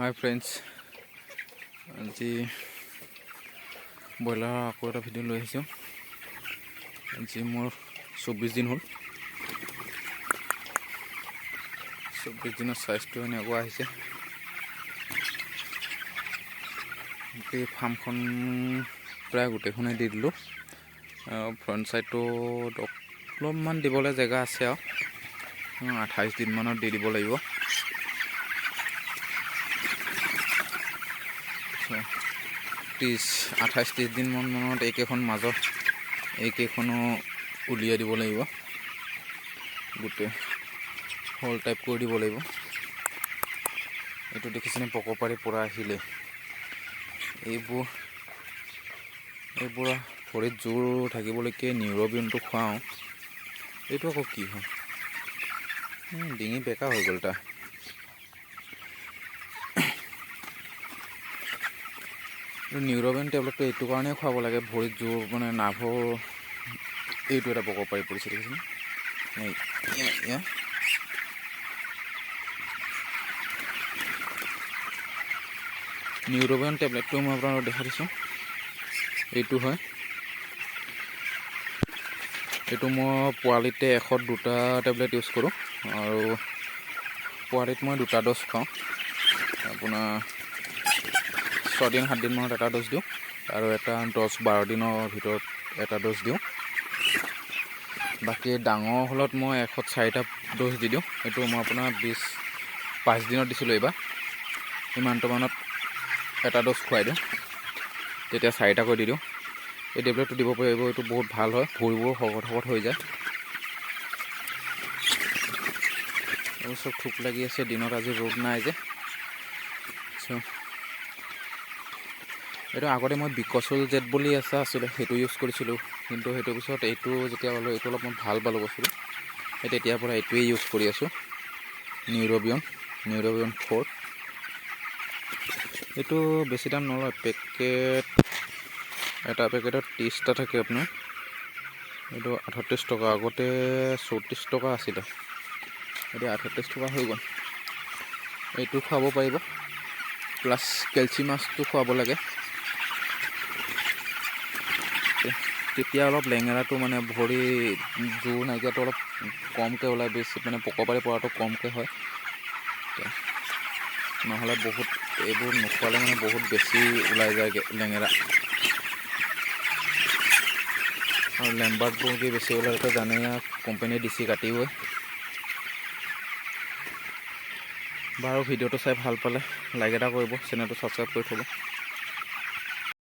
হাই friends, আজি ব্ৰইলাৰৰ আকৌ এটা ভিডিঅ' লৈ আহিছোঁ। আজি মোৰ 24 দিন হ'ল। 24 দিনৰ চাইজটো এনেকুৱা আহিছে। এই ফাৰ্মখন প্ৰায় গোটেইখনেই দি দিলোঁ। ফ্ৰণ্ট চাইডটোত অলপমান দিবলৈ জেগা আছে আৰু 28 দিনমানত দি দিব লাগিব। 28 30 দিনমানত এইকেইখন মাজত এইকেইখনো উলিয়াই দিব লাগিব, গোটেই হল টাইপ কৰি দিব লাগিব। এইটো দেখিছেনে পকপাৰি পৰা আহিলে এইবোৰ ভৰিত জোৰ থাকিবলৈকে নিউৰবিয়নটো খুৱাওঁ। এইটো আকৌ কি হয়, ডিঙি বেকা হৈ গ'ল তাৰ। নিউৰবিয়ন টেবলেটটো এইটো কাৰণেই খুৱাব লাগে, ভৰিত জোৰ মানে নাৰ্ভৰ। এইটো এটা পকপাৰি পৰিছে দেখিছেনে। নিউৰবিয়ন টেবলেটটো মই আপোনালোকক দেখাই দিছোঁ। এইটো হয়, এইটো মই পোৱালিতে 102টা টেবলেট ইউজ কৰোঁ আৰু পোৱালিত মই 2টা ড'জ খাওঁ। আপোনাৰ 6 দিন 7 দিনমানত এটা ড'জ দিওঁ আৰু এটা 10-12 দিনৰ ভিতৰত এটা ড'জ দিওঁ। বাকী ডাঙৰ হ'লত মই 104টা ড'জ দি দিওঁ। এইটো মই আপোনাৰ 25 দিনত দিছিলোঁ এইবাৰ, ইমানটো মানত এটা ড'জ খুৱাই দিওঁ, তেতিয়া 4টাকৈ দি দিওঁ। এই টেবলেটটো দিব পাৰিব, এইটো বহুত ভাল হয়, ভৰিবোৰ শকত শকত হৈ যায়। এইবোৰ চব থোক লাগি আছে, দিনত আজি ৰ'দ নাই যে। এইটো আগতে মই বিকচল জেট বুলি এটা আছিলে, সেইটো ইউজ কৰিছিলোঁ, কিন্তু সেইটোৰ পিছত এইটো যেতিয়া পালোঁ, এইটো অলপ মই ভাল পালোঁ বস্তুটো। সেই তেতিয়াৰ পৰা এইটোৱেই ইউজ কৰি আছোঁ, নিউৰবিয়ন 4। এইটো বেছি দাম নলয়, পেকেট এটা পেকেটত 30টা থাকে আপোনাৰ। এইটো 38 টকা, আগতে 34 টকা আছিলে, এতিয়া 38 টকা হৈ গ'ল। এইটো খুৱাব পাৰিব, প্লাছ কেলচিয়ামটো খুৱাব লাগে, তেতিয়া অলপ লেঙেৰাটো মানে ভৰি জোৰ নাইকিয়াটো অলপ কমকৈ ওলায়, বেছি মানে পকপাৰি পৰাটো কমকৈ হয়। নহ'লে বহুত এইবোৰ নোখোৱালে মানে বহুত বেছি ওলাই যায় লেঙেৰা। আৰু লেম্বাৰ্ট মুৰ্গী বেছি ওলালেতো জানেই আৰু, কোম্পানীয়ে দিছি কাটিবই। বাৰু ভিডিঅ'টো চাই ভাল পালে লাইক এটা কৰিব, চেনেলটো ছাবস্ক্ৰাইব কৰি থ'ব।